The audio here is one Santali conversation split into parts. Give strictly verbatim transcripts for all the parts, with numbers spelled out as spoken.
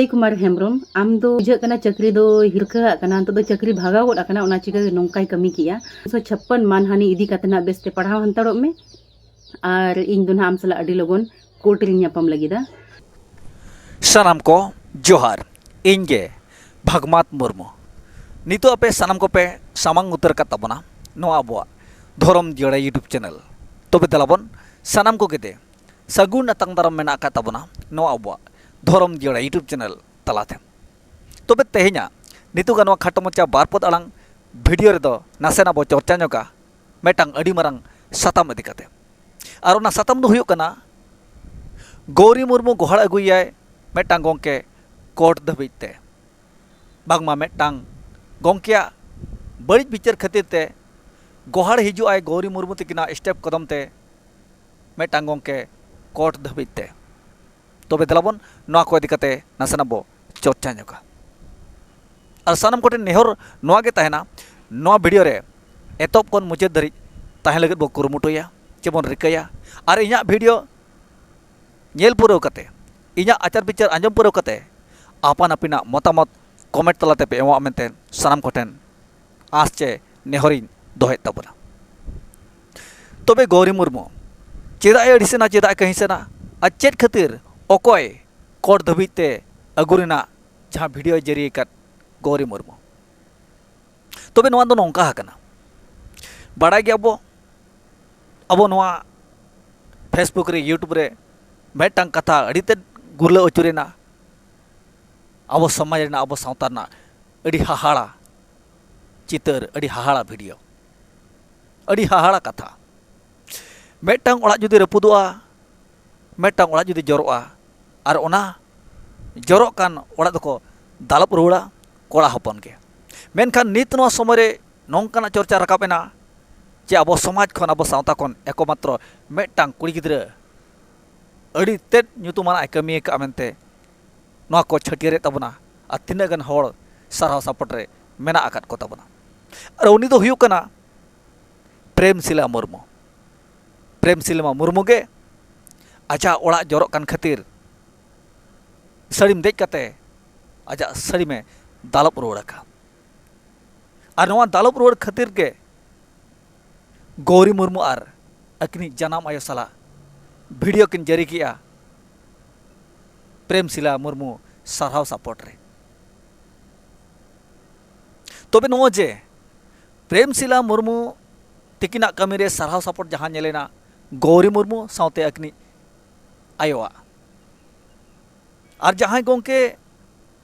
ᱚᱡᱚᱭ ᱠᱩᱢᱟᱨ ᱦᱮᱢᱵᱨᱚᱢ, ᱟᱢ ᱫᱚ ᱵᱩᱡᱷᱟᱹᱜ ᱠᱟᱱᱟ ᱪᱟᱹᱠᱨᱤ ᱫᱚ ᱦᱤᱨᱠᱟᱹᱣᱟᱜ ᱠᱟᱱᱟ, ᱱᱤᱛᱚᱜ ᱫᱚ ᱪᱟᱹᱠᱨᱤ ᱵᱷᱟᱜᱟᱣ ᱜᱚᱫ ᱟᱠᱟᱱᱟ, ᱚᱱᱟ ᱪᱤᱠᱟᱹ ᱱᱚᱝᱠᱟᱭ ᱠᱟᱹᱢᱤ ᱠᱮᱜᱼᱟ᱾ ᱩᱱᱤᱥᱥᱚ ᱪᱷᱟᱯᱯᱟᱱ ᱢᱟᱱᱦᱟᱱᱤ ᱤᱫᱤ ᱠᱟᱛᱮ ᱱᱟᱜ ᱵᱮᱥᱛᱮ ᱯᱟᱲᱦᱟᱣ ᱦᱟᱛᱟᱲᱚᱜ ᱢᱮ, ᱟᱨ ᱤᱧ ᱫᱚ ᱱᱟᱜ ᱟᱢ ᱥᱟᱞᱟᱜ ᱟᱹᱰᱤ ᱞᱚᱜᱚᱱ ᱠᱳᱨᱴ ᱨᱤᱧ ᱧᱟᱯᱟᱢ ᱞᱟᱹᱜᱤᱫᱟ᱾ ᱥᱟᱱᱟᱢ ᱠᱚ ᱡᱚᱦᱟᱨ, ᱤᱧ ᱜᱮ ᱵᱷᱟᱜᱽᱢᱟᱛ ᱢᱩᱨᱢᱩ᱾ ᱱᱤᱛᱚᱜ ᱟᱯᱮ ᱥᱟᱱᱟᱢ ᱠᱚᱯᱮ ᱥᱟᱢᱟᱝ ᱩᱛᱟᱹᱨ ᱟᱠᱟᱫ ᱛᱟᱵᱚᱱᱟ ᱱᱚᱣᱟ ᱟᱵᱚᱣᱟᱜ ᱫᱷᱚᱨᱚᱢ ᱡᱤᱭᱟᱹᱲᱟ YouTube ᱪᱮᱱᱮᱞ᱾ ᱛᱚᱵᱮ ᱫᱮᱞᱟᱵᱚᱱ ᱥᱟᱱᱟᱢ ᱠᱚᱜᱮ ᱛᱮ ᱥᱟᱹᱜᱩᱱ ᱟᱛᱟᱝ ᱫᱟᱨᱟᱢ ᱢᱮᱱᱟᱜ ᱟᱠᱟᱫ ᱛᱟᱵᱚᱱᱟ ᱱᱚᱣᱟ ᱟᱵᱚᱣᱟᱜ ᱫᱷᱚᱨᱚᱢ ᱡᱤᱭᱟᱹᱲᱟ YouTube ᱪᱮᱱᱮᱞ ᱛᱟᱞᱟᱛᱮ᱾ ᱛᱚᱵᱮ ᱛᱮᱦᱮᱧᱟᱜ ᱱᱤᱛᱚᱜᱟᱜ ᱱᱚᱣᱟ ᱠᱷᱟᱴᱚ ᱢᱟᱪᱷᱟ ᱵᱟᱨ ᱯᱚᱫ ᱟᱲᱟᱝ ᱵᱷᱤᱰᱤᱭᱳ ᱨᱮᱫᱚ ᱱᱟᱥᱮᱱᱟᱜ ᱵᱚ ᱪᱚᱨᱪᱟ ᱧᱚᱜᱟ ᱢᱤᱫᱴᱟᱝ ᱟᱹᱰᱤ ᱢᱟᱨᱟᱝ ᱥᱟᱛᱟᱢ ᱤᱫᱤ ᱠᱟᱛᱮ᱾ ᱟᱨ ᱚᱱᱟ ᱥᱟᱛᱟᱢ ᱫᱚ ᱦᱩᱭᱩᱜ ᱠᱟᱱᱟ, ᱜᱳᱣᱨᱤ ᱢᱩᱨᱢᱩ ᱜᱚᱦᱟᱲ ᱟᱹᱜᱩᱭᱮᱭᱟᱭ ᱢᱤᱫᱴᱟᱝ ᱜᱚᱢᱠᱮ ᱠᱳᱨᱴ ᱫᱷᱟᱹᱵᱤᱡ ᱛᱮ᱾ ᱵᱟᱝᱢᱟ ᱢᱤᱫᱴᱟᱝ ᱜᱚᱢᱠᱮᱭᱟᱜ ᱵᱟᱹᱲᱤᱡ ᱵᱤᱪᱟᱹᱨ ᱠᱷᱟᱹᱛᱤᱨ ᱛᱮ ᱜᱚᱦᱟᱲ ᱦᱤᱡᱩᱜ ᱟᱭ ᱜᱳᱣᱨᱤ ᱢᱩᱨᱢᱩ ᱛᱤᱠᱤᱱᱟᱜ ᱥᱴᱮᱯ ᱠᱚᱫᱚᱢ ᱛᱮ ᱢᱤᱫᱴᱟᱝ ᱜᱚᱢᱠᱮ ᱠᱳᱨᱴ ᱫᱷᱟᱹᱵᱤᱡ ᱛᱮ᱾ ᱛᱚᱵᱮ ᱫᱮᱞᱟᱵᱚᱱ ᱱᱚᱣᱟ ᱠᱚ ᱤᱫᱤ ᱠᱟᱛᱮ ᱱᱟᱥᱮᱱᱟᱜ ᱵᱚ ᱪᱚᱨᱪᱟ ᱧᱚᱜᱟ᱾ ᱟᱨ ᱥᱟᱱᱟᱢ ᱠᱚᱴᱷᱮᱱ ᱱᱮᱦᱚᱨ ᱱᱚᱣᱟ ᱜᱮ ᱛᱟᱦᱮᱱᱟ, ᱱᱚᱣᱟ ᱵᱷᱤᱰᱤᱭᱳ ᱨᱮ ᱮᱛᱚᱦᱚᱵ ᱠᱷᱚᱱ ᱢᱩᱪᱟᱹᱫ ᱫᱷᱟᱹᱨᱤᱡ ᱛᱟᱦᱮᱸ ᱞᱟᱹᱜᱤᱫ ᱵᱚ ᱠᱩᱨᱩᱢᱩᱴᱩᱭᱟ, ᱪᱮᱵᱚᱱ ᱨᱤᱠᱟᱹᱭᱟ᱾ ᱟᱨ ᱤᱧᱟᱹᱜ ᱵᱷᱤᱰᱤᱭᱳ ᱧᱮᱞ ᱯᱩᱨᱟᱹᱣ ᱠᱟᱛᱮ, ᱤᱧᱟᱹᱜ ᱟᱪᱟᱨ ᱵᱤᱪᱟᱹᱨ ᱟᱸᱡᱚᱢ ᱯᱩᱨᱟᱹᱣ ᱠᱟᱛᱮ, ᱟᱯᱟᱱ ᱟᱹᱯᱤᱱᱟᱜ ᱢᱚᱛᱟᱢᱚᱛ ᱠᱚᱢᱮᱱᱴ ᱛᱟᱞᱟᱛᱮ ᱯᱮ ᱮᱢᱚᱜᱼᱟ ᱢᱮᱱᱛᱮ ᱥᱟᱱᱟᱢ ᱠᱚᱴᱷᱮᱱ ᱟᱸᱥ ᱪᱮ ᱱᱮᱦᱚᱨᱤᱧ ᱫᱚᱦᱚᱭᱮᱫ ᱛᱟᱵᱚᱱᱟ᱾ ᱛᱚᱵᱮ ᱜᱳᱣᱨᱤ ᱢᱩᱨᱢᱩ ᱪᱮᱫᱟᱜ ᱮ ᱟᱹᱲᱤᱥᱮᱱᱟ, ᱪᱮᱫᱟᱜ ᱮ ᱠᱟᱹᱦᱤᱥᱮᱱᱟ, ᱟᱨ ᱪᱮᱫ ᱠᱷᱟᱹᱛᱤᱨ ᱚᱠᱚᱭ ᱠᱳᱨᱴ ᱫᱷᱟᱹᱵᱤᱡ ᱛᱮ ᱟᱹᱜᱩ ᱨᱮᱱᱟᱜ ᱡᱟᱦᱟᱸ ᱵᱷᱤᱰᱤᱭᱳᱭ ᱡᱟᱹᱨᱤ ᱟᱠᱟᱫ ᱜᱳᱣᱨᱤ ᱢᱩᱨᱢᱩ? ᱛᱚᱵᱮ ᱱᱚᱣᱟ ᱫᱚ ᱱᱚᱝᱠᱟ ᱟᱠᱟᱱᱟ, ᱵᱟᱲᱟᱭ ᱜᱮᱭᱟ ᱵᱚ, ᱟᱵᱚ ᱱᱚᱣᱟ Facebook ᱨᱮ, YouTube ᱨᱮ ᱢᱤᱫᱴᱟᱝ ᱠᱟᱛᱷᱟ ᱟᱹᱰᱤ ᱛᱮᱫ ᱜᱩᱨᱞᱟᱹᱣ ᱟᱹᱪᱩᱨᱮᱱᱟ, ᱟᱵᱚ ᱥᱚᱢᱟᱡᱽ ᱨᱮᱱᱟᱜ, ᱟᱵᱚ ᱥᱟᱶᱛᱟ ᱨᱮᱱᱟᱜ ᱟᱹᱰᱤ ᱦᱟᱦᱟᱲᱟ ᱪᱤᱛᱟᱹᱨ, ᱟᱹᱰᱤ ᱦᱟᱦᱟᱲᱟ ᱵᱷᱤᱰᱤᱭᱳ, ᱟᱹᱰᱤ ᱦᱟᱦᱟᱲᱟ ᱠᱟᱛᱷᱟ᱾ ᱢᱤᱫᱴᱟᱝ ᱚᱲᱟᱜ ᱡᱩᱫᱤ ᱨᱟᱹᱯᱩᱫᱚᱜᱼᱟ, ᱢᱤᱫᱴᱟᱝ ᱚᱲᱟᱜ ᱡᱩᱫᱤ ᱡᱚᱨᱚᱜᱼᱟ, ᱟᱨ ᱚᱱᱟ ᱡᱚᱨᱚᱜ ᱠᱟᱱ ᱚᱲᱟᱜ ᱫᱚᱠᱚ ᱫᱟᱞᱚᱵ ᱨᱩᱣᱟᱹᱲᱟ ᱠᱚᱲᱟ ᱦᱚᱯᱚᱱ ᱜᱮ᱾ ᱢᱮᱱᱠᱷᱟᱱ ᱱᱤᱛ ᱱᱚᱣᱟ ᱥᱚᱢᱚᱭ ᱨᱮ ᱱᱚᱝᱠᱟᱱᱟᱜ ᱪᱚᱨᱪᱟ ᱨᱟᱠᱟᱵ ᱮᱱᱟ ᱡᱮ ᱟᱵᱚ ᱥᱚᱢᱟᱡᱽ ᱠᱷᱚᱱ, ᱟᱵᱚ ᱥᱟᱶᱛᱟ ᱠᱷᱚᱱ ᱮᱠᱢᱟᱛᱨᱚ ᱢᱤᱫᱴᱟᱝ ᱠᱩᱲᱤ ᱜᱤᱫᱽᱨᱟᱹ ᱟᱹᱰᱤ ᱛᱮᱫ ᱧᱩᱛᱩᱢᱟᱱᱟᱜ ᱮ ᱠᱟᱹᱢᱤ ᱟᱠᱟᱫᱼᱟ ᱢᱮᱱᱛᱮ ᱱᱚᱣᱟ ᱠᱚ ᱪᱷᱟᱹᱴᱭᱟᱹᱨᱮᱫ ᱛᱟᱵᱚᱱᱟ, ᱟᱨ ᱛᱤᱱᱟᱹᱜ ᱜᱟᱱ ᱦᱚᱲ ᱥᱟᱨᱦᱟᱣ ᱥᱟᱯᱚᱴ ᱨᱮ ᱢᱮᱱᱟᱜ ᱟᱠᱟᱫ ᱠᱚ ᱛᱟᱵᱚᱱᱟ᱾ ᱟᱨ ᱩᱱᱤ ᱫᱚ ᱦᱩᱭᱩᱜ ᱠᱟᱱᱟ ᱯᱨᱮᱢᱥᱤᱞᱟ ᱢᱩᱨᱢᱩ᱾ ᱯᱨᱮᱢᱥᱤᱞᱟ ᱢᱩᱨᱢᱩ ᱜᱮ ᱟᱡᱟᱜ ᱚᱲᱟᱜ ᱡᱚᱨᱚᱜ ᱠᱟᱱ ᱠᱷᱟᱹᱛᱤᱨ ᱥᱟᱹᱲᱤᱢ ᱫᱮᱡ ᱠᱟᱛᱮ ᱟᱡᱟᱜ ᱥᱟᱹᱲᱤᱢᱮ ᱫᱟᱞᱚᱵ ᱨᱩᱣᱟᱹᱲ ᱟᱠᱟᱫ᱾ ᱟᱨ ᱱᱚᱣᱟ ᱫᱟᱞᱚᱵ ᱨᱩᱣᱟᱹᱲ ᱠᱷᱟᱹᱛᱤᱨ ᱜᱮ ᱜᱳᱣᱨᱤ ᱢᱩᱨᱢᱩ ᱟᱨ ᱟᱹᱠᱤᱱᱤᱡ ᱡᱟᱱᱟᱢ ᱟᱭᱳ ᱥᱟᱞᱟᱜ ᱵᱷᱤᱰᱤᱭᱳ ᱠᱤᱱ ᱡᱟᱹᱨᱤ ᱠᱮᱜᱼᱟ ᱯᱨᱮᱢᱥᱤᱞᱟ ᱢᱩᱨᱢᱩ ᱥᱟᱨᱦᱟᱣ ᱥᱟᱯᱚᱴ ᱨᱮ᱾ ᱛᱚᱵᱮ ᱱᱚᱜᱼᱚᱭ ᱡᱮ ᱯᱨᱮᱢᱥᱤᱞᱟ ᱢᱩᱨᱢᱩ ᱛᱤᱠᱤᱱᱟᱜ ᱠᱟᱹᱢᱤ ᱨᱮ ᱥᱟᱨᱦᱟᱣ ᱥᱟᱯᱚᱴ ᱡᱟᱦᱟᱸ ᱧᱮᱞᱮᱱᱟ ᱜᱳᱣᱨᱤ ᱢᱩᱨᱢᱩ ᱥᱟᱶᱛᱮ ᱟᱹᱠᱤᱱᱤᱡ ᱟᱭᱳᱣᱟᱜ, ᱟᱨ ᱡᱟᱦᱟᱸᱭ ᱜᱚᱢᱠᱮ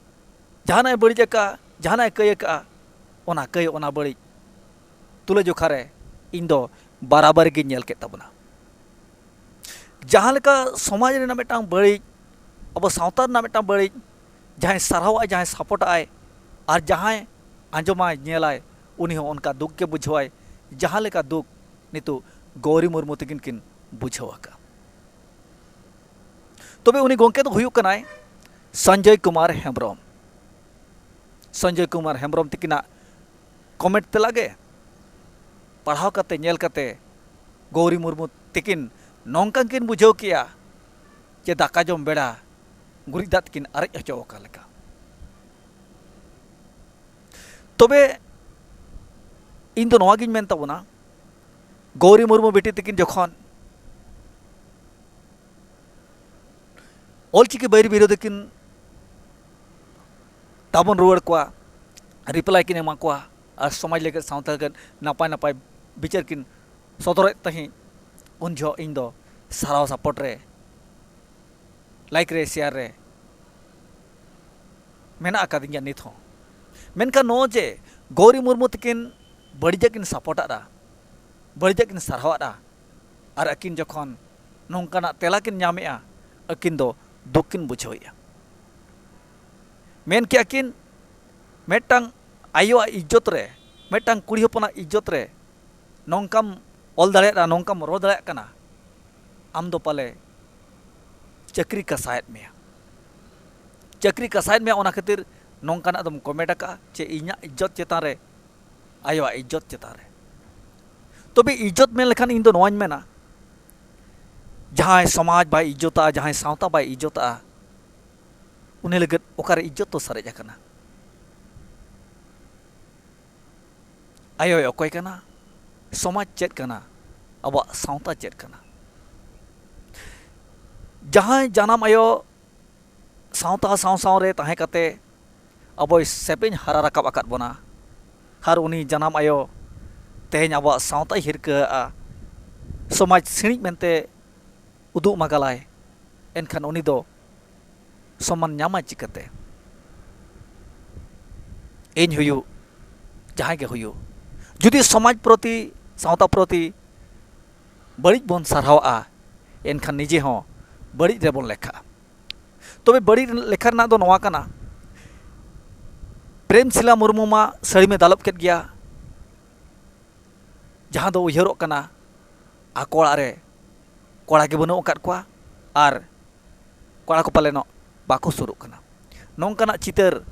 ᱡᱟᱦᱟᱱᱟᱜ ᱮ ᱵᱟᱹᱲᱤᱡ ᱟᱠᱟᱫᱼᱟ, ᱡᱟᱦᱟᱱᱟᱜ ᱮ ᱠᱟᱹᱭ ᱟᱠᱟᱫᱼᱟ, ᱚᱱᱟ ᱠᱟᱹᱭ ᱚᱱᱟ ᱵᱟᱹᱲᱤᱡ ᱛᱩᱞᱟᱹᱡᱚᱠᱷᱟ ᱨᱮ ᱤᱧ ᱫᱚ ᱵᱟᱨᱟᱵᱟᱨᱤ ᱜᱤᱧ ᱧᱮᱞ ᱠᱮᱫ ᱛᱟᱵᱚᱱᱟ᱾ ᱡᱟᱦᱟᱸ ᱞᱮᱠᱟ ᱥᱚᱢᱟᱡᱽ ᱨᱮᱱᱟᱜ ᱢᱤᱫᱴᱟᱝ ᱵᱟᱹᱲᱤᱡ, ᱟᱵᱚ ᱥᱟᱶᱛᱟ ᱨᱮᱱᱟᱜ ᱢᱤᱫᱴᱟᱝ ᱵᱟᱹᱲᱤᱡ, ᱡᱟᱦᱟᱸᱭ ᱥᱟᱨᱦᱟᱣᱟᱭ, ᱡᱟᱦᱟᱸᱭ ᱥᱟᱯᱚᱴᱟᱜᱼᱟᱭ, ᱟᱨ ᱡᱟᱦᱟᱸᱭ ᱟᱸᱡᱚᱢᱟᱭ, ᱧᱮᱞᱟᱭ, ᱩᱱᱤ ᱦᱚᱸ ᱚᱱᱠᱟ ᱫᱩᱠ ᱜᱮ ᱵᱩᱡᱷᱟᱹᱣᱟᱭ, ᱡᱟᱦᱟᱸ ᱞᱮᱠᱟ ᱫᱩᱠ ᱱᱤᱛᱚᱜ ᱜᱳᱣᱨᱤ ᱢᱩᱨᱢᱩ ᱛᱤᱠᱤᱱ ᱠᱤᱱ ᱵᱩᱡᱷᱟᱹᱣ ᱟᱠᱟᱫ᱾ ᱛᱚᱵᱮ ᱩᱱᱤ ᱜᱚᱢᱠᱮ ᱫᱚ ᱦᱩᱭᱩᱜ ᱠᱟᱱᱟᱭ ᱥᱚᱧᱡᱚᱭ ᱠᱩᱢᱟᱨ ᱦᱮᱢᱵᱨᱚᱢ᱾ ᱥᱚᱧᱡᱚᱭ ᱠᱩᱢᱟᱨ ᱦᱮᱢᱵᱨᱚᱢ ᱛᱤᱠᱤᱱᱟᱜ ᱠᱚᱢᱮᱱᱴ ᱛᱮᱞᱟ ᱜᱮ ᱯᱟᱲᱦᱟᱣ ᱠᱟᱛᱮ, ᱧᱮᱞ ᱠᱟᱛᱮ, ᱜᱳᱣᱨᱤ ᱢᱩᱨᱢᱩ ᱛᱤᱠᱤᱱ ᱱᱚᱝᱠᱟ ᱠᱤᱱ ᱵᱩᱡᱷᱟᱹᱣ ᱠᱮᱜᱼᱟ ᱡᱮ ᱫᱟᱠᱟ ᱡᱚᱢ ᱵᱮᱲᱟ ᱜᱩᱨᱤᱡ ᱫᱟᱜ ᱛᱮᱠᱤᱱ ᱟᱨᱮᱡ ᱦᱚᱪᱚ ᱟᱠᱟᱫ ᱞᱮᱠᱟ᱾ ᱛᱚᱵᱮ ᱤᱧ ᱫᱚ ᱱᱚᱣᱟ ᱜᱤᱧ ᱢᱮᱱ ᱛᱟᱵᱚᱱᱟ, ᱜᱳᱣᱨᱤ ᱢᱩᱨᱢᱩ ᱵᱤᱴᱤ ᱛᱤᱠᱤᱱ ᱡᱚᱠᱷᱚᱱ ᱚᱞᱪᱤᱠᱤ ᱵᱟᱹᱭᱨᱤ ᱵᱤᱨᱳᱫᱷᱤ ᱠᱤᱱ ᱛᱟᱵᱚᱱ ᱨᱩᱣᱟᱹᱲ ᱠᱚᱣᱟ, ᱨᱤᱯᱞᱟᱭ ᱠᱤᱱ ᱮᱢᱟ ᱠᱚᱣᱟ, ᱟᱨ ᱥᱚᱢᱟᱡᱽ ᱞᱟᱹᱜᱤᱫ, ᱥᱟᱶᱛᱟ ᱞᱟᱹᱜᱤᱫ ᱱᱟᱯᱟᱭ ᱱᱟᱯᱟᱭ ᱵᱤᱪᱟᱹᱨ ᱠᱤᱱ ᱥᱚᱫᱚᱨᱮᱫ ᱛᱟᱦᱮᱸᱫ, ᱩᱱ ᱡᱚᱦᱚᱜ ᱤᱧ ᱫᱚ ᱥᱟᱨᱦᱟᱣ ᱥᱟᱯᱚᱴ ᱨᱮ, ᱞᱟᱭᱤᱠ ᱨᱮ, ᱥᱮᱭᱟᱨ ᱨᱮ ᱢᱮᱱᱟᱜ ᱟᱠᱟᱫᱤᱧᱟ ᱱᱤᱛ ᱦᱚᱸ᱾ ᱢᱮᱱᱠᱷᱟᱱ ᱱᱚᱜᱼᱚᱭ ᱡᱮ ᱜᱳᱣᱨᱤ ᱢᱩᱨᱢᱩ ᱛᱤᱠᱤᱱ ᱵᱟᱹᱲᱤᱡᱟᱜ ᱠᱤᱱ ᱥᱟᱯᱚᱴᱟᱫᱼᱟ, ᱵᱟᱹᱲᱤᱡᱟᱜ ᱠᱤᱱ ᱥᱟᱨᱦᱟᱣᱟᱫᱼᱟ, ᱟᱨ ᱟᱹᱠᱤᱱ ᱡᱚᱠᱷᱚᱱ ᱱᱚᱝᱠᱟᱱᱟᱜ ᱛᱮᱞᱟ ᱠᱤᱱ ᱧᱟᱢᱮᱜᱼᱟ, ᱟᱹᱠᱤᱱ ᱫᱚ ᱫᱩᱠ ᱠᱤᱱ ᱵᱩᱡᱷᱟᱹᱣᱮᱜᱼᱟ᱾ ᱢᱮᱱ ᱠᱮᱜᱼᱟ ᱠᱤᱱ, ᱢᱤᱫᱴᱟᱝ ᱟᱭᱳᱣᱟᱜ ᱤᱡᱽᱡᱚᱛ ᱨᱮ, ᱢᱤᱫᱴᱟᱝ ᱠᱩᱲᱤ ᱦᱚᱯᱚᱱᱟᱜ ᱤᱡᱽᱡᱚᱛ ᱨᱮ ᱱᱚᱝᱠᱟᱢ ᱚᱞ ᱫᱟᱲᱮᱭᱟᱜᱼᱟ, ᱱᱚᱝᱠᱟᱢ ᱨᱚᱲ ᱫᱟᱲᱮᱭᱟᱜ ᱠᱟᱱᱟ, ᱟᱢ ᱫᱚ ᱯᱟᱞᱮ ᱪᱟᱹᱠᱨᱤ ᱠᱟᱥᱟᱭᱮᱫ ᱢᱮᱭᱟ᱾ ᱪᱟᱹᱠᱨᱤ ᱠᱟᱥᱟᱭᱮᱫ ᱢᱮᱭᱟ, ᱚᱱᱟ ᱠᱷᱟᱹᱛᱤᱨ ᱱᱚᱝᱠᱟᱱᱟᱜ ᱫᱚᱢ ᱠᱚᱢᱮᱱᱴ ᱟᱠᱟᱜᱼᱟ ᱪᱮ ᱤᱧᱟᱹᱜ ᱤᱡᱽᱡᱚᱛ ᱪᱮᱛᱟᱱ ᱨᱮ ᱟᱭᱳᱣᱟᱜ ᱤᱡᱽᱡᱚᱛ ᱪᱮᱛᱟᱱ ᱨᱮ᱾ ᱛᱚᱵᱮ ᱤᱡᱽᱡᱚᱛ ᱢᱮᱱ ᱞᱮᱠᱷᱟᱱ ᱤᱧ ᱫᱚ ᱱᱚᱣᱟᱧ ᱢᱮᱱᱟ, ᱡᱟᱦᱟᱸᱭ ᱥᱚᱢᱟᱡᱽ ᱵᱟᱭ ᱤᱡᱽᱡᱚᱛᱟᱜᱼᱟ, ᱡᱟᱦᱟᱸᱭ ᱥᱟᱶᱛᱟ ᱵᱟᱭ ᱤᱡᱽᱡᱚᱛᱟᱜᱼᱟ, ᱩᱱᱤ ᱞᱟᱹᱜᱤᱫ ᱚᱠᱟᱨᱮ ᱤᱡᱽᱡᱚᱛ ᱫᱚ ᱥᱟᱨᱮᱡ ᱟᱠᱟᱱᱟ? ᱟᱭᱳᱭ ᱚᱠᱚᱭ ᱠᱟᱱᱟ? ᱥᱚᱢᱟᱡᱽ ᱪᱮᱫ ᱠᱟᱱᱟ? ᱟᱵᱚᱣᱟᱜ ᱥᱟᱶᱛᱟ ᱪᱮᱫ ᱠᱟᱱᱟ? ᱡᱟᱦᱟᱸᱭ ᱡᱟᱱᱟᱢ ᱟᱭᱳ ᱥᱟᱶᱛᱟ ᱥᱟᱶ ᱥᱟᱶ ᱨᱮ ᱛᱟᱦᱮᱸ ᱠᱟᱛᱮ ᱟᱵᱚᱭ ᱥᱮᱯᱮᱧ ᱦᱟᱨᱟ ᱨᱟᱠᱟᱵ ᱟᱠᱟᱫ ᱵᱚᱱᱟ, ᱟᱨ ᱩᱱᱤ ᱡᱟᱱᱟᱢ ᱟᱭᱳ ᱛᱮᱦᱮᱧ ᱟᱵᱚᱣᱟᱜ ᱥᱟᱶᱛᱟᱭ ᱦᱤᱨᱠᱟᱹ ᱟᱜᱼᱟ, ᱥᱚᱢᱟᱡᱽ ᱥᱤᱬᱤᱡ ᱢᱮᱱᱛᱮ ᱩᱫᱩᱜ ᱢᱟᱜᱟᱞᱟᱭ, ᱮᱱᱠᱷᱟᱱ ᱩᱱᱤ ᱫᱚ ᱥᱚᱢᱢᱟᱱ ᱧᱟᱢᱟᱭ ᱪᱤᱠᱟᱹᱛᱮ? ᱤᱧ ᱦᱩᱭᱩᱜ, ᱡᱟᱦᱟᱸᱭ ᱜᱮ ᱦᱩᱭᱩᱜ, ᱡᱩᱫᱤ ᱥᱚᱢᱟᱡᱽ ᱯᱨᱚᱛᱤ, ᱥᱟᱶᱛᱟ ᱯᱨᱚᱛᱤ ᱵᱟᱹᱲᱤᱡ ᱵᱚᱱ ᱥᱟᱨᱦᱟᱣᱟᱜᱼᱟ, ᱮᱱᱠᱷᱟᱱ ᱱᱤᱡᱮ ᱦᱚᱸ ᱵᱟᱹᱲᱤᱡ ᱨᱮᱵᱚᱱ ᱞᱮᱠᱷᱟᱜᱼᱟ᱾ ᱛᱚᱵᱮ ᱵᱟᱹᱲᱤᱡ ᱞᱮᱠᱷᱟ ᱨᱮᱱᱟᱜ ᱫᱚ ᱱᱚᱣᱟ ᱠᱟᱱᱟ, ᱯᱨᱮᱢᱥᱤᱞᱟ ᱢᱩᱨᱢᱩ ᱢᱟ ᱥᱟᱹᱲᱤᱢᱮ ᱫᱟᱞᱚᱵ ᱠᱮᱫ ᱜᱮᱭᱟ, ᱡᱟᱦᱟᱸ ᱫᱚ ᱩᱭᱦᱟᱹᱨᱚᱜ ᱠᱟᱱᱟ ᱟᱠᱚ ᱚᱲᱟᱜ ᱨᱮ ᱠᱚᱲᱟ ᱜᱮ ᱵᱟᱹᱱᱩᱜ ᱟᱠᱟᱫ ᱠᱚᱣᱟ ᱟᱨ ᱠᱚᱲᱟ ᱠᱚ ᱯᱟᱞᱮᱱᱚᱜ ᱵᱟᱠᱚ ᱥᱩᱨᱩᱜ ᱠᱟᱱᱟ᱾ ᱱᱚᱝᱠᱟᱱᱟᱜ ᱪᱤᱛᱟᱹᱨ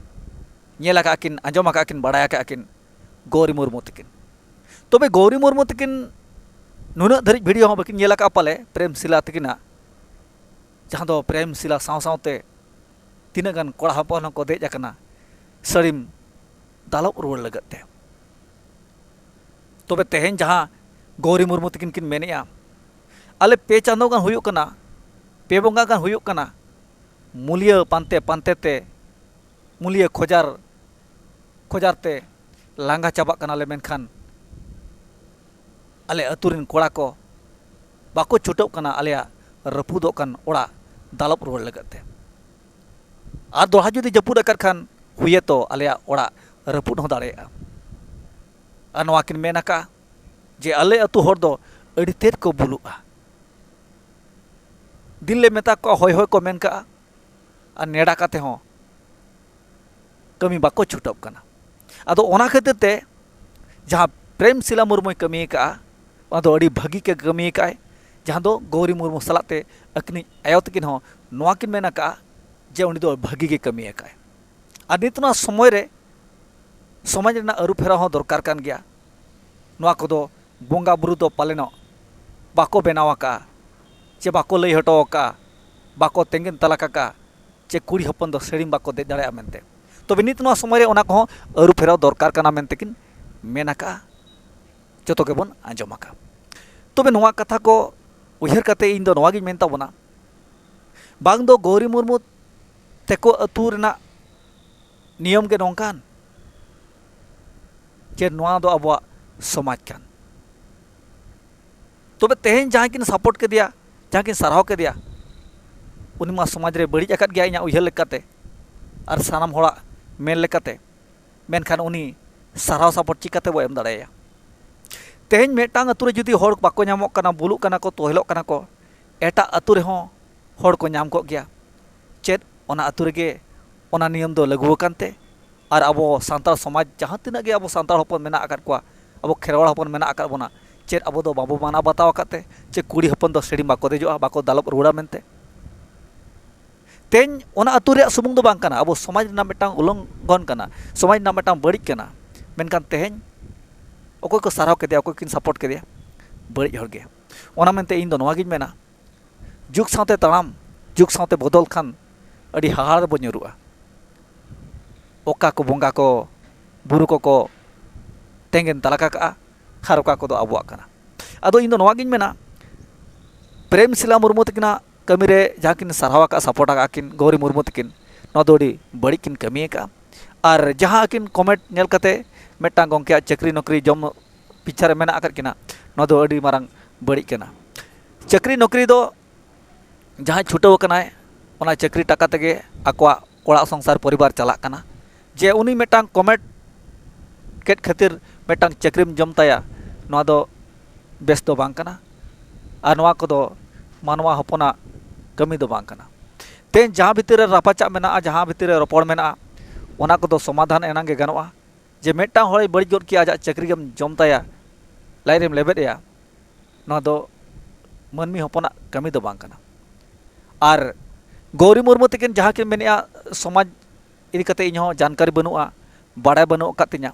ᱧᱮᱞ ᱟᱠᱟᱫ ᱠᱤᱱ, ᱟᱸᱡᱚᱢ ᱟᱠᱟᱫ ᱠᱤᱱ, ᱵᱟᱲᱟᱭ ᱟᱠᱟᱫ ᱠᱤᱱ ᱜᱳᱣᱨᱤ ᱢᱩᱨᱢᱩ ᱛᱟᱹᱠᱤᱱ᱾ ᱛᱚᱵᱮ ᱜᱳᱣᱨᱤ ᱢᱩᱨᱢᱩ ᱛᱟᱹᱠᱤᱱ ᱱᱩᱱᱟᱹᱜ ᱫᱷᱟᱹᱨᱤᱡ ᱵᱷᱤᱰᱤᱭᱳ ᱦᱚᱸ ᱵᱟᱹᱠᱤᱱ ᱧᱮᱞ ᱟᱠᱟᱫᱼᱟ ᱯᱟᱞᱮ ᱯᱨᱮᱢᱥᱤᱞᱟ ᱛᱟᱹᱠᱤᱱᱟᱜ, ᱡᱟᱦᱟᱸ ᱫᱚ ᱯᱨᱮᱢᱥᱤᱞᱟ ᱥᱟᱶ ᱥᱟᱶᱛᱮ ᱛᱤᱱᱟᱹᱜ ᱜᱟᱱ ᱠᱚᱲᱟ ᱦᱚᱯᱚᱱ ᱦᱚᱸᱠᱚ ᱫᱮᱡ ᱟᱠᱟᱱᱟ ᱥᱟᱹᱲᱤᱢ ᱫᱟᱞᱚᱵ ᱨᱩᱣᱟᱹᱲ ᱞᱟᱹᱜᱤᱫ ᱛᱮ᱾ ᱛᱚᱵᱮ ᱛᱮᱦᱮᱧ ᱡᱟᱦᱟᱸ ᱜᱳᱣᱨᱤ ᱢᱩᱨᱢᱩ ᱛᱟᱹᱠᱤᱱ ᱠᱤᱱ ᱢᱮᱱᱮᱫᱼᱟ, ᱟᱞᱮ ᱯᱮ ᱪᱟᱸᱫᱳ ᱜᱟᱱ ᱦᱩᱭᱩᱜ ᱠᱟᱱᱟ, ᱯᱮ ᱵᱚᱸᱜᱟ ᱜᱟᱱ ᱦᱩᱭᱩᱜ ᱠᱟᱱᱟ, ᱢᱩᱞᱤᱭᱟᱹ ᱯᱟᱱᱛᱮ ᱯᱟᱱᱛᱮ ᱛᱮ, ᱢᱩᱞᱤᱭᱟᱹ ᱠᱷᱚᱡᱟᱨ ᱠᱷᱚᱡᱟᱨ ᱛᱮ ᱞᱟᱸᱜᱟ ᱪᱟᱵᱟᱜ ᱠᱟᱱᱟᱞᱮ, ᱢᱮᱱᱠᱷᱟᱱ ᱟᱞᱮ ᱟᱹᱛᱩ ᱨᱮᱱ ᱠᱚᱲᱟ ᱠᱚ ᱵᱟᱠᱚ ᱪᱷᱩᱴᱟᱹᱜ ᱠᱟᱱᱟ ᱟᱞᱮᱭᱟᱜ ᱨᱟᱹᱯᱩᱫᱚᱜ ᱠᱟᱱ ᱚᱲᱟᱜ ᱫᱟᱞᱚᱵ ᱨᱩᱣᱟᱹᱲ ᱞᱟᱹᱜᱤᱫ ᱛᱮ᱾ ᱟᱨ ᱫᱚᱦᱲᱟ ᱡᱩᱫᱤ ᱡᱟᱹᱯᱩᱫ ᱟᱠᱟᱫ ᱠᱷᱟᱱ, ᱦᱩᱭᱮᱛᱚ ᱟᱞᱮᱭᱟᱜ ᱚᱲᱟᱜ ᱨᱟᱹᱯᱩᱫ ᱦᱚᱸ ᱫᱟᱲᱮᱭᱟᱜᱼᱟ᱾ ᱟᱨ ᱱᱚᱣᱟ ᱠᱤᱱ ᱢᱮᱱ ᱟᱠᱟᱫᱼᱟ ᱡᱮ ᱟᱞᱮ ᱟᱹᱛᱩ ᱦᱚᱲ ᱫᱚ ᱟᱹᱰᱤ ᱛᱮᱫ ᱠᱚ ᱵᱩᱞᱩᱜᱼᱟ᱾ ᱫᱤᱱ ᱞᱮ ᱢᱮᱛᱟ ᱠᱚᱣᱟ, ᱦᱳᱭ ᱦᱳᱭ ᱠᱚ ᱢᱮᱱ ᱠᱟᱜᱼᱟ, ᱟᱨ ᱱᱮᱰᱟ ᱠᱟᱛᱮ ᱦᱚᱸ ᱠᱟᱹᱢᱤ ᱵᱟᱠᱚ ᱪᱷᱩᱴᱟᱹᱜ ᱠᱟᱱᱟ᱾ ᱟᱫᱚ ᱚᱱᱟ ᱠᱷᱟᱹᱛᱤᱨ ᱛᱮ ᱡᱟᱦᱟᱸ ᱯᱨᱮᱢᱥᱤᱞᱟ ᱢᱩᱨᱢᱩᱭ ᱠᱟᱹᱢᱤ ᱟᱠᱟᱫᱼᱟ, ᱚᱱᱟ ᱫᱚ ᱟᱹᱰᱤ ᱵᱷᱟᱹᱜᱤ ᱜᱮ ᱠᱟᱹᱢᱤ ᱟᱠᱟᱫᱼᱟᱭ, ᱡᱟᱦᱟᱸ ᱫᱚ ᱜᱳᱣᱨᱤ ᱢᱩᱨᱢᱩ ᱥᱟᱞᱟᱜ ᱛᱮ ᱟᱹᱠᱤᱱᱤᱡ ᱟᱭᱳ ᱛᱟᱹᱠᱤᱱ ᱦᱚᱸ ᱱᱚᱣᱟ ᱠᱤᱱ ᱢᱮᱱ ᱟᱠᱟᱫᱼᱟ ᱡᱮ ᱩᱱᱤ ᱫᱚ ᱵᱷᱟᱹᱜᱤ ᱜᱮ ᱠᱟᱹᱢᱤ ᱟᱠᱟᱫᱼᱟᱭ᱾ ᱟᱨ ᱱᱤᱛ ᱱᱚᱣᱟ ᱥᱚᱢᱚᱭ ᱨᱮ ᱥᱚᱢᱟᱡᱽ ᱨᱮᱱᱟᱜ ᱟᱹᱨᱩ ᱯᱷᱮᱨᱟᱣ ᱦᱚᱸ ᱫᱚᱨᱠᱟᱨ ᱠᱟᱱ ᱜᱮᱭᱟ᱾ ᱱᱚᱣᱟ ᱠᱚᱫᱚ ᱵᱚᱸᱜᱟ ᱵᱩᱨᱩ ᱫᱚ ᱯᱟᱞᱮᱱᱚᱜ ᱵᱟᱠᱚ ᱵᱮᱱᱟᱣ ᱟᱠᱟᱫᱼᱟ, ᱪᱮ ᱵᱟᱠᱚ ᱞᱟᱹᱭ ᱦᱚᱴᱚ ᱟᱠᱟᱫᱼᱟ, ᱵᱟᱠᱚ ᱛᱮᱸᱜᱮᱱ ᱛᱟᱞᱟᱠ ᱟᱠᱟᱫᱼᱟ᱾ ᱪᱮ ᱠᱩᱲᱤ ᱦᱚᱯᱚᱱ ᱫᱚ ᱥᱟᱹᱲᱤᱢ ᱵᱟᱠᱚ ᱫᱮᱡ ᱫᱟᱲᱮᱭᱟᱜᱼᱟ ᱢᱮᱱᱛᱮ᱾ ᱛᱚᱵᱮ ᱱᱤᱛ ᱱᱚᱣᱟ ᱥᱚᱢᱚᱭ ᱨᱮ ᱚᱱᱟ ᱠᱚᱦᱚᱸ ᱟᱹᱨᱩ ᱯᱷᱮᱨᱟᱣ ᱫᱚᱨᱠᱟᱨ ᱠᱟᱱᱟ ᱢᱮᱱᱛᱮ ᱠᱤᱱ ᱢᱮᱱ ᱟᱠᱟᱫᱼᱟ, ᱡᱚᱛᱚ ᱜᱮᱵᱚᱱ ᱟᱸᱡᱚᱢ ᱟᱠᱟᱫᱼᱟ᱾ ᱛᱚᱵᱮ ᱱᱚᱣᱟ ᱠᱟᱛᱷᱟ ᱠᱚ ᱩᱭᱦᱟᱹᱨ ᱠᱟᱛᱮ ᱤᱧ ᱫᱚ ᱱᱚᱣᱟ ᱜᱤᱧ ᱢᱮᱱ ᱛᱟᱵᱚᱱᱟ, ᱵᱟᱝ ᱫᱚ ᱜᱳᱣᱨᱤ ᱢᱩᱨᱢᱩ ᱛᱮᱠᱚ ᱟᱹᱛᱩ ᱨᱮᱱᱟᱜ ᱱᱤᱭᱚᱢ ᱜᱮ ᱱᱚᱝᱠᱟᱱ ᱡᱮ ᱱᱚᱣᱟ ᱫᱚ ᱟᱵᱚᱣᱟᱜ ᱥᱚᱢᱟᱡᱽ ᱠᱟᱱ᱾ ᱛᱚᱵᱮ ᱛᱮᱦᱮᱧ ᱡᱟᱦᱟᱸᱭ ᱠᱤᱱ ᱥᱟᱯᱳᱨᱴ ᱠᱮᱫᱮᱭᱟ, ᱡᱟᱦᱟᱸᱭ ᱠᱤᱱ ᱥᱟᱨᱦᱟᱣ ᱠᱮᱫᱮᱭᱟ, ᱩᱱᱤ ᱢᱟ ᱥᱚᱢᱟᱡᱽ ᱨᱮ ᱵᱟᱹᱲᱤᱡ ᱟᱠᱟᱫ ᱜᱮᱭᱟ ᱤᱧᱟᱹᱜ ᱩᱭᱦᱟᱹᱨ ᱞᱮᱠᱟᱛᱮ, ᱟᱨ ᱥᱟᱱᱟᱢ ᱦᱚᱲᱟᱜ ᱢᱮᱱ ᱞᱮᱠᱟᱛᱮ᱾ ᱢᱮᱱᱠᱷᱟᱱ ᱩᱱᱤ ᱥᱟᱨᱦᱟᱣ ᱥᱟᱯᱳᱨᱴ ᱪᱤᱠᱟᱹᱛᱮ ᱵᱚ ᱮᱢ ᱫᱟᱲᱮᱭᱟᱭᱟ? ᱛᱮᱦᱮᱧ ᱢᱤᱫᱴᱟᱝ ᱟᱹᱛᱩ ᱨᱮ ᱡᱩᱫᱤ ᱦᱚᱲ ᱵᱟᱠᱚ ᱧᱟᱢᱚᱜ ᱠᱟᱱᱟ, ᱵᱩᱞᱩᱜ ᱠᱟᱱᱟ ᱠᱚ, ᱛᱚᱦᱮᱞᱚᱜ ᱠᱟᱱᱟ ᱠᱚ, ᱮᱴᱟᱜ ᱟᱹᱛᱩ ᱨᱮᱦᱚᱸ ᱦᱚᱲ ᱠᱚ ᱧᱟᱢ ᱠᱚᱜ ᱜᱮᱭᱟ᱾ ᱪᱮᱫ ᱚᱱᱟ ᱟᱹᱛᱩ ᱨᱮᱜᱮ ᱚᱱᱟ ᱱᱤᱭᱚᱢ ᱫᱚ ᱞᱟᱹᱜᱩ ᱟᱠᱟᱱ ᱛᱮ? ᱟᱨ ᱟᱵᱚ ᱥᱟᱱᱛᱟᱲ ᱥᱚᱢᱟᱡᱽ ᱡᱟᱦᱟᱸ ᱛᱤᱱᱟᱹᱜ ᱜᱮ ᱟᱵᱚ ᱥᱟᱱᱛᱟᱲ ᱦᱚᱯᱚᱱ ᱢᱮᱱᱟᱜ ᱟᱠᱟᱫ ᱠᱚᱣᱟ, ᱟᱵᱚ ᱠᱷᱮᱨᱣᱟᱲ ᱦᱚᱯᱚᱱ ᱢᱮᱱᱟᱜ ᱟᱠᱟᱫ ᱵᱚᱱᱟ, ᱪᱮᱫ ᱟᱵᱚ ᱫᱚ ᱵᱟᱵᱚ ᱢᱟᱱᱟᱣ ᱵᱟᱛᱟᱣ ᱟᱠᱟᱫ ᱛᱮ ᱪᱮ ᱠᱩᱲᱤ ᱦᱚᱯᱚᱱ ᱫᱚ ᱥᱟᱹᱲᱤᱢ ᱵᱟᱠᱚ ᱫᱮᱡᱚᱜᱼᱟ, ᱵᱟᱠᱚ ᱫᱟᱞᱚᱵ ᱨᱩᱣᱟᱹᱲᱟ ᱢᱮᱱᱛᱮ? ᱛᱮᱦᱮᱧ ᱚᱱᱟ ᱟᱹᱛᱩ ᱨᱮᱭᱟᱜ ᱥᱩᱢᱩᱝ ᱫᱚ ᱵᱟᱝ ᱠᱟᱱᱟ, ᱟᱵᱚ ᱥᱚᱢᱟᱡᱽ ᱨᱮᱱᱟᱜ ᱢᱤᱫᱴᱟᱝ ᱩᱞᱚᱝᱜᱷᱚᱱ ᱠᱟᱱᱟ, ᱥᱚᱢᱟᱡᱽ ᱨᱮᱱᱟᱜ ᱢᱤᱫᱴᱟᱝ ᱵᱟᱹᱲᱤᱡ ᱠᱟᱱᱟ᱾ ᱢᱮᱱᱠᱷᱟᱱ ᱛᱮᱦᱮᱧ ᱚᱠᱚᱭ ᱠᱚ ᱥᱟᱨᱦᱟᱣ ᱠᱮᱫᱮᱭᱟ, ᱚᱠᱚᱭ ᱠᱤᱱ ᱥᱟᱯᱳᱨᱴ ᱠᱮᱫᱮᱭᱟ? ᱵᱟᱹᱲᱤᱡ ᱦᱚᱲ ᱜᱮ᱾ ᱚᱱᱟ ᱢᱮᱱᱛᱮ ᱤᱧ ᱫᱚ ᱱᱚᱣᱟ ᱜᱤᱧ ᱢᱮᱱᱟ, ᱡᱩᱜᱽ ᱥᱟᱶᱛᱮ ᱛᱟᱲᱟᱢ, ᱡᱩᱜᱽ ᱥᱟᱶᱛᱮ ᱵᱚᱫᱚᱞ ᱠᱷᱟᱱ ᱟᱹᱰᱤ ᱦᱟᱦᱟᱲᱟ ᱨᱮᱵᱚ ᱧᱩᱨᱩᱜᱼᱟ᱾ ᱚᱠᱟ ᱠᱚ ᱵᱚᱸᱜᱟ ᱠᱚ, ᱵᱩᱨᱩ ᱠᱚᱠᱚ ᱛᱮᱸᱜᱮᱱ ᱛᱟᱞᱟ ᱠᱟᱜᱼᱟ, ᱟᱨ ᱚᱠᱟ ᱠᱚᱫᱚ ᱟᱵᱚᱣᱟᱜ ᱠᱟᱱᱟ᱾ ᱟᱫᱚ ᱤᱧ ᱫᱚ ᱱᱚᱣᱟ ᱜᱤᱧ ᱢᱮᱱᱟ, ᱯᱨᱮᱢ ᱥᱤᱞᱟ ᱢᱩᱨᱢᱩ ᱛᱟᱹᱠᱤᱱᱟᱜ ᱠᱟᱹᱢᱤ ᱨᱮ ᱡᱟᱦᱟᱸ ᱠᱤᱱ ᱥᱟᱨᱦᱟᱣ ᱟᱠᱟᱫ, ᱥᱟᱯᱳᱨᱴ ᱟᱠᱟᱫ ᱠᱤᱱ ᱜᱳᱣᱨᱤ ᱢᱩᱨᱢᱩ ᱛᱟᱹᱠᱤᱱ, ᱱᱚᱣᱟ ᱫᱚ ᱟᱹᱰᱤ ᱵᱟᱹᱲᱤᱡ ᱠᱤᱱ ᱠᱟᱹᱢᱤ ᱟᱠᱟᱫᱼᱟ᱾ ᱟᱨ ᱡᱟᱦᱟᱸ ᱟᱹᱠᱤᱱ ᱠᱚᱢᱮᱱᱴ ᱧᱮᱞ ᱠᱟᱛᱮ ᱢᱤᱫᱴᱟᱝ ᱜᱚᱢᱠᱮᱭᱟᱜ ᱪᱟᱹᱠᱨᱤ ᱱᱚᱠᱨᱤ ᱡᱚᱢ ᱯᱤᱪᱷᱟ ᱨᱮ ᱢᱮᱱᱟᱜ ᱟᱠᱟᱫ ᱠᱤᱱᱟ, ᱱᱚᱣᱟ ᱫᱚ ᱟᱹᱰᱤ ᱢᱟᱨᱟᱝ ᱵᱟᱹᱲᱤᱡ ᱠᱟᱱᱟ᱾ ᱪᱟᱹᱠᱨᱤ ᱱᱚᱠᱨᱤ ᱫᱚ ᱡᱟᱦᱟᱸᱭ ᱪᱷᱩᱴᱟᱹᱣ ᱟᱠᱟᱱᱟᱭ, ᱚᱱᱟ ᱪᱟᱹᱠᱨᱤ ᱴᱟᱠᱟ ᱛᱮᱜᱮ ᱟᱠᱚᱣᱟᱜ ᱚᱲᱟᱜ ᱥᱚᱝᱥᱟᱨ ᱯᱚᱨᱤᱵᱟᱨ ᱪᱟᱞᱟᱜ ᱠᱟᱱᱟ᱾ ᱡᱮ ᱩᱱᱤ ᱢᱤᱫᱴᱟᱝ ᱠᱚᱢᱮᱱᱴ ᱠᱮᱫ ᱠᱷᱟᱹᱛᱤᱨ ᱢᱤᱫᱴᱟᱝ ᱪᱟᱹᱠᱨᱤᱢ ᱡᱚᱢ ᱛᱟᱭᱟ, ᱱᱚᱣᱟ ᱫᱚ ᱵᱮᱥ ᱫᱚ ᱵᱟᱝ ᱠᱟᱱᱟ᱾ ᱟᱨ ᱱᱚᱣᱟ ᱠᱚᱫᱚ ᱢᱟᱱᱣᱟ ᱦᱚᱯᱚᱱᱟᱜ ᱠᱟᱹᱢᱤ ᱫᱚ ᱵᱟᱝ ᱠᱟᱱᱟ᱾ ᱛᱮᱦᱮᱧ ᱡᱟᱦᱟᱸ ᱵᱷᱤᱛᱤᱨ ᱨᱮ ᱨᱟᱯᱟᱪᱟᱜ ᱢᱮᱱᱟᱜᱼᱟ, ᱡᱟᱦᱟᱸ ᱵᱷᱤᱛᱤᱨ ᱨᱮ ᱨᱚᱯᱚᱲ ᱢᱮᱱᱟᱜᱼᱟ, ᱚᱱᱟ ᱠᱚᱫᱚ ᱥᱚᱢᱟᱫᱷᱟᱱ ᱮᱱᱟᱝ ᱜᱮ ᱜᱟᱱᱚᱜᱼᱟ᱾ ᱡᱮ ᱢᱤᱫᱴᱟᱝ ᱦᱚᱲᱮ ᱵᱟᱹᱲᱤᱡ ᱜᱚᱫ ᱠᱮᱜᱼᱟ, ᱟᱡᱟᱜ ᱪᱟᱹᱠᱨᱤ ᱜᱮᱢ ᱡᱚᱢ ᱛᱟᱭᱟ, ᱞᱟᱡ ᱨᱮᱢ ᱞᱮᱵᱮᱫ ᱮᱭᱟ, ᱱᱚᱣᱟ ᱫᱚ ᱢᱟᱹᱱᱢᱤ ᱦᱚᱯᱚᱱᱟᱜ ᱠᱟᱹᱢᱤ ᱫᱚ ᱵᱟᱝ ᱠᱟᱱᱟ᱾ ᱟᱨ ᱜᱳᱣᱨᱤ ᱢᱩᱨᱢᱩ ᱛᱟᱹᱠᱤᱱ ᱡᱟᱦᱟᱸ ᱠᱤᱱ ᱢᱮᱱᱮᱜᱼᱟ, ᱥᱚᱢᱟᱡᱽ ᱤᱫᱤ ᱠᱟᱛᱮ ᱤᱧ ᱦᱚᱸ ᱡᱟᱱᱠᱟᱨᱤ ᱵᱟᱹᱱᱩᱜᱼᱟ, ᱵᱟᱲᱟᱭ ᱵᱟᱹᱱᱩᱜ ᱟᱠᱟᱫ ᱛᱤᱧᱟᱹ᱾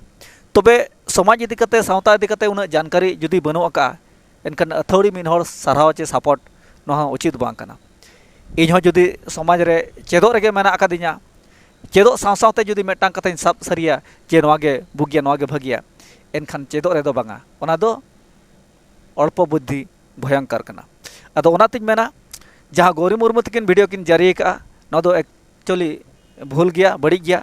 ᱛᱚᱵᱮ ᱥᱚᱢᱟᱡᱽ ᱤᱫᱤ ᱠᱟᱛᱮ, ᱥᱟᱶᱛᱟ ᱤᱫᱤ ᱠᱟᱛᱮ ᱩᱱᱟᱹᱜ ᱡᱟᱱᱠᱟᱨᱤ ᱡᱩᱫᱤ ᱵᱟᱹᱱᱩᱜ ᱟᱠᱟᱫᱼᱟ, ᱮᱱᱠᱷᱟᱱ ᱟᱹᱛᱷᱟᱹᱣᱲᱤ ᱢᱤᱫ ᱦᱚᱲ ᱥᱟᱨᱦᱟᱣ ᱪᱮ ᱥᱟᱯᱳᱨᱴ, ᱱᱚᱣᱟ ᱦᱚᱸ ᱩᱪᱤᱛ ᱵᱟᱝ ᱠᱟᱱᱟ᱾ ᱤᱧᱦᱚᱸ ᱡᱩᱫᱤ ᱥᱚᱢᱟᱡᱽ ᱨᱮ ᱪᱮᱫᱚᱜ ᱨᱮᱜᱮ ᱢᱮᱱᱟᱜ ᱟᱠᱟᱫᱤᱧᱟ, ᱪᱮᱫᱚᱜ ᱥᱟᱶ ᱥᱟᱶᱛᱮ ᱡᱩᱫᱤ ᱢᱤᱫᱴᱟᱝ ᱠᱟᱛᱷᱟᱧ ᱥᱟᱵ ᱥᱟᱹᱨᱤᱭᱟ ᱡᱮ ᱱᱚᱣᱟ ᱜᱮ ᱵᱩᱜᱤᱭᱟ, ᱱᱚᱣᱟ ᱜᱮ ᱵᱷᱟᱹᱜᱤᱭᱟ, ᱮᱱᱠᱷᱟᱱ ᱪᱮᱫᱚᱜ ᱨᱮᱫᱚ ᱵᱟᱝᱟ, ᱚᱱᱟ ᱫᱚ ᱚᱞᱯᱚ ᱵᱩᱫᱽᱫᱷᱤ ᱵᱷᱚᱭᱚᱝᱠᱚᱨ ᱠᱟᱱᱟ᱾ ᱟᱫᱚ ᱚᱱᱟᱛᱤᱧ ᱢᱮᱱᱟ, ᱡᱟᱦᱟᱸ ᱜᱳᱣᱨᱤ ᱢᱩᱨᱢᱩ ᱛᱟᱹᱠᱤᱱ ᱵᱷᱤᱰᱤᱭᱳ ᱠᱤᱱ ᱡᱟᱹᱨᱤ ᱟᱠᱟᱫᱼᱟ, ᱱᱚᱣᱟ ᱫᱚ ᱮᱠᱪᱩᱭᱮᱞᱤ ᱵᱷᱩᱞ ᱜᱮᱭᱟ, ᱵᱟᱹᱲᱤᱡ ᱜᱮᱭᱟ᱾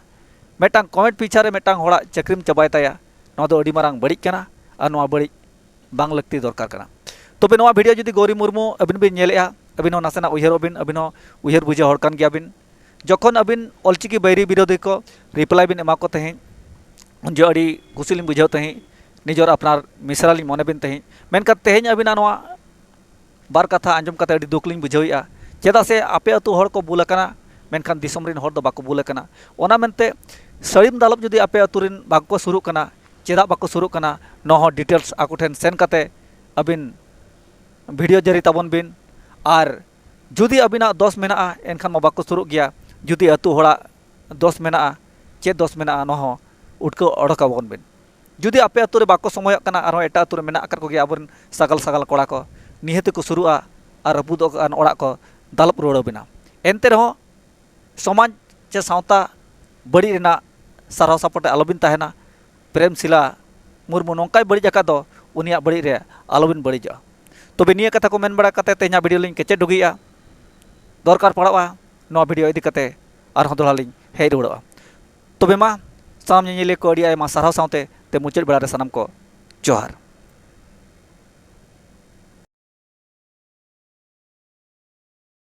ᱢᱤᱫᱴᱟᱝ ᱠᱚᱢᱮᱱᱴ ᱯᱤᱪᱷᱟ ᱨᱮ ᱢᱤᱫᱴᱟᱝ ᱦᱚᱲᱟᱜ ᱪᱟᱹᱠᱨᱤᱢ ᱪᱟᱵᱟᱭ ᱛᱟᱭᱟ, ᱱᱚᱣᱟ ᱫᱚ ᱟᱹᱰᱤ ᱢᱟᱨᱟᱝ ᱵᱟᱹᱲᱤᱡ ᱠᱟᱱᱟ, ᱟᱨ ᱱᱚᱣᱟ ᱵᱟᱹᱲᱤᱡ ᱵᱟᱝ ᱞᱟᱹᱠᱛᱤ ᱫᱚᱨᱠᱟᱨ ᱠᱟᱱᱟ᱾ ᱛᱚᱵᱮ ᱱᱚᱣᱟ ᱵᱷᱤᱰᱤᱭᱳ ᱡᱩᱫᱤ ᱜᱳᱣᱨᱤ ᱢᱩᱨᱢᱩ ᱟᱹᱵᱤᱱ ᱵᱤᱱ ᱧᱮᱞᱮᱫᱼᱟ, ᱟᱹᱵᱤᱱ ᱦᱚᱸ ᱱᱟᱥᱮᱱᱟᱜ ᱩᱭᱦᱟᱹᱨᱚᱜ ᱵᱤᱱ, ᱟᱹᱵᱤᱱ ᱦᱚᱸ ᱩᱭᱦᱟᱹᱨ ᱵᱩᱡᱷᱟᱹᱣ ᱦᱚᱲ ᱠᱟᱱ ᱜᱮᱭᱟᱵᱤᱱ᱾ ᱡᱚᱠᱷᱚᱱ ᱟᱹᱵᱤᱱ ᱚᱞᱪᱤᱠᱤ ᱵᱟᱹᱭᱨᱤ ᱵᱤᱨᱳᱫᱷᱤ ᱠᱚ ᱨᱤᱯᱞᱟᱭ ᱵᱤᱱ ᱮᱢᱟ ᱠᱚ ᱛᱟᱦᱮᱸᱫ, ᱩᱱ ᱡᱚᱦᱚᱜ ᱟᱹᱰᱤ ᱠᱩᱥᱤ ᱞᱤᱧ ᱵᱩᱡᱷᱟᱹᱣ ᱛᱟᱦᱮᱸᱫ, ᱱᱤᱡᱚᱨ ᱟᱯᱱᱟᱨ ᱢᱤᱥᱨᱟ ᱞᱤᱧ ᱢᱚᱱᱮ ᱵᱤᱱ ᱛᱟᱦᱮᱸᱫ᱾ ᱢᱮᱱᱠᱷᱟᱱ ᱛᱮᱦᱮᱧ ᱟᱹᱵᱤᱱᱟᱜ ᱱᱚᱣᱟ ᱵᱟᱨ ᱠᱟᱛᱷᱟ ᱟᱸᱡᱚᱢ ᱠᱟᱛᱮ ᱟᱹᱰᱤ ᱫᱩᱠ ᱞᱤᱧ ᱵᱩᱡᱷᱟᱹᱣᱮᱫᱼᱟ᱾ ᱪᱮᱫᱟᱜ ᱥᱮ ᱟᱯᱮ ᱟᱹᱛᱩ ᱦᱚᱲ ᱠᱚ ᱵᱩᱞ ᱟᱠᱟᱱᱟ, ᱢᱮᱱᱠᱷᱟᱱ ᱫᱤᱥᱚᱢ ᱨᱮᱱ ᱦᱚᱲ ᱫᱚ ᱵᱟᱠᱚ ᱵᱩᱞ ᱟᱠᱟᱱᱟ᱾ ᱚᱱᱟ ᱢᱮᱱᱛᱮ ᱥᱟᱹᱲᱤᱢ ᱫᱟᱞᱚᱵ ᱡᱩᱫᱤ ᱟᱯᱮ ᱟᱹᱛᱩ ᱨᱮᱱ ᱵᱟᱠᱚ ᱥᱩᱨᱩᱜ ᱠᱟᱱᱟ, ᱪᱮᱫᱟᱜ ᱵᱟᱠᱚ ᱥᱩᱨᱩᱜ ᱠᱟᱱᱟ, ᱱᱚᱣᱟ ᱦᱚᱸ ᱰᱤᱴᱮᱞᱥ ᱟᱠᱚ ᱴᱷᱮᱱ ᱥᱮᱱ ᱠᱟᱛᱮ ᱟᱹᱵᱤᱱ ᱵᱷᱤᱰᱤᱭᱳ ᱡᱟᱹᱨᱤ ᱛᱟᱵᱚᱱ ᱵᱤᱱ᱾ ᱟᱨ ᱡᱩᱫᱤ ᱟᱹᱵᱤᱱᱟᱜ ᱫᱚᱥ ᱢᱮᱱᱟᱜᱼᱟ, ᱮᱱᱠᱷᱟᱱ ᱢᱟ ᱵᱟᱠᱚ ᱥᱩᱨᱩᱜ ᱜᱮᱭᱟ᱾ ᱡᱩᱫᱤ ᱟᱹᱛᱩ ᱦᱚᱲᱟᱜ ᱫᱚᱥ ᱢᱮᱱᱟᱜᱼᱟ, ᱪᱮᱫ ᱫᱚᱥ ᱢᱮᱱᱟᱜᱼᱟ, ᱱᱚᱣᱟ ᱦᱚᱸ ᱩᱴᱠᱟᱹᱣ ᱚᱰᱚᱠ ᱟᱵᱚᱱ ᱵᱤᱱ᱾ ᱡᱩᱫᱤ ᱟᱯᱮ ᱟᱹᱛᱩ ᱨᱮ ᱵᱟᱠᱚ ᱥᱚᱢᱚᱭᱚᱜ ᱠᱟᱱᱟ, ᱟᱨᱦᱚᱸ ᱮᱴᱟᱜ ᱟᱹᱛᱩ ᱨᱮ ᱢᱮᱱᱟᱜ ᱟᱠᱟᱫ ᱠᱚᱜᱮᱭᱟ ᱟᱵᱚᱨᱮᱱ ᱥᱟᱜᱟᱞ ᱥᱟᱜᱟᱞ ᱠᱚᱲᱟ ᱠᱚ, ᱱᱤᱦᱟᱹᱛ ᱠᱚ ᱥᱩᱨᱩᱜᱼᱟ ᱟᱨ ᱨᱟᱹᱯᱩᱫᱚᱜ ᱠᱟᱱ ᱚᱲᱟᱜ ᱠᱚ ᱫᱟᱞᱚᱵ ᱨᱩᱣᱟᱹᱲ ᱟᱵᱤᱱᱟ᱾ ᱮᱱᱛᱮ ᱨᱮᱦᱚᱸ ᱥᱚᱢᱟᱡᱽ ᱪᱮ ᱥᱟᱶᱛᱟ ᱵᱟᱹᱲᱤᱡ ᱨᱮᱱᱟᱜ ᱥᱟᱨᱦᱟᱣ ᱥᱟᱯᱚᱴ ᱨᱮ ᱟᱞᱚᱵᱤᱱ ᱛᱟᱦᱮᱱᱟ᱾ ᱯᱨᱮᱢᱥᱤᱞᱟ ᱢᱩᱨᱢᱩ ᱱᱚᱝᱠᱟᱭ ᱵᱟᱹᱲᱤᱡ ᱟᱠᱟᱫ ᱫᱚ, ᱩᱱᱤᱭᱟᱜ ᱵᱟᱹᱲᱤᱡ ᱨᱮ ᱟᱞᱚᱵᱤᱱ ᱵᱟᱹᱲᱤᱡᱚᱜᱼᱟ᱾ ᱛᱚᱵᱮ ᱱᱤᱭᱟᱹ ᱠᱟᱛᱷᱟ ᱠᱚ ᱢᱮᱱ ᱵᱟᱲᱟ ᱠᱟᱛᱮ ᱛᱮᱦᱮᱧᱟᱜ ᱵᱷᱤᱰᱤᱭᱳ ᱞᱤᱧ ᱠᱮᱪᱮᱫ ᱰᱩᱜᱤᱭᱮᱜᱼᱟ᱾ ᱫᱚᱨᱠᱟᱨ ᱯᱟᱲᱟᱜᱼᱟ, ᱱᱚᱣᱟ ᱵᱷᱤᱰᱤᱭᱳ ᱤᱫᱤ ᱠᱟᱛᱮ ᱟᱨᱦᱚᱸ ᱫᱚᱦᱲᱟ ᱞᱤᱧ ᱦᱮᱡ ᱨᱩᱣᱟᱹᱲᱚᱜᱼᱟ᱾ ᱛᱚᱵᱮ ᱢᱟ, ᱥᱟᱱᱟᱢ ᱧᱮᱧᱮᱞᱤᱭᱟᱹ ᱠᱚ ᱟᱹᱰᱤ ᱟᱭᱢᱟ ᱥᱟᱨᱦᱟᱣ ᱥᱟᱶᱛᱮ ᱛᱮ ᱢᱩᱪᱟᱹᱫ ᱵᱮᱲᱟ ᱨᱮ ᱥᱟᱱᱟᱢ ᱠᱚ ᱡᱚᱦᱟᱨ᱾